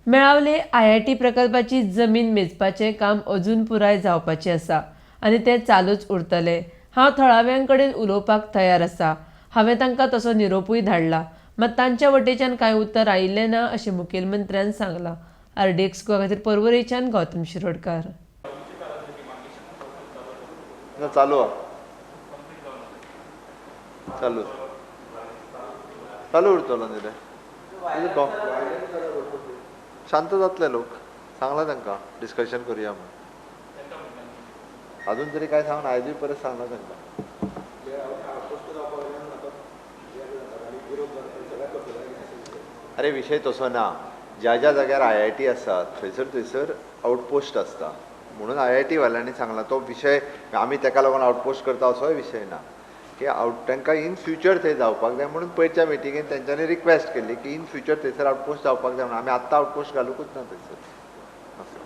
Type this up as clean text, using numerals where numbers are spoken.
मेळावले IIT प्रकल्पाची जमीन मेजपाचें काम अजून पुराय जावपाचें आसा आनी तें चालूच उरतलें. हांव थळाव्यां कडेन उलोवपाक तयार आसा. हांवें तांकां तसो निरोपूय धाडला, मात तांच्या वटेच्यान कांय उत्तर आयिल्लें ना अशें मुखेलमंत्र्यान सांगलां. आरडीएक्स गोवा खातीर पर्वरेच्यान गौतम शिरोडकार. ना, चालू आहा, चालू चालू उरतलो न्ही रे. शांत जातले लोक, सांगला तांकां डिस्कशन करुया म्हणून. अजून तरी काय सांगना, आयजूय परत सांगला तांकां. अरे विशय तसो ना, ज्या ज्या जाग्यार आयआयटी आसा थंयसर थंयसर आउटपोस्ट आसता म्हणून आयआयटी वाल्यांनी सांगला. तो विशय आमी ताका लागून आउटपोस्ट करता असोय विशय ना की आवट तांकां इन फ्युचर थंय जावपाक जाय म्हणून पयरच्या मिटिंगेन तेंच्यांनी रिक्वेस्ट केल्ली की इन फ्युचर थंयसर आउटपोस्ट जावपाक जाय म्हणून. आमी आत्तां आउटपोस्ट घालुंकूच ना थंयसर.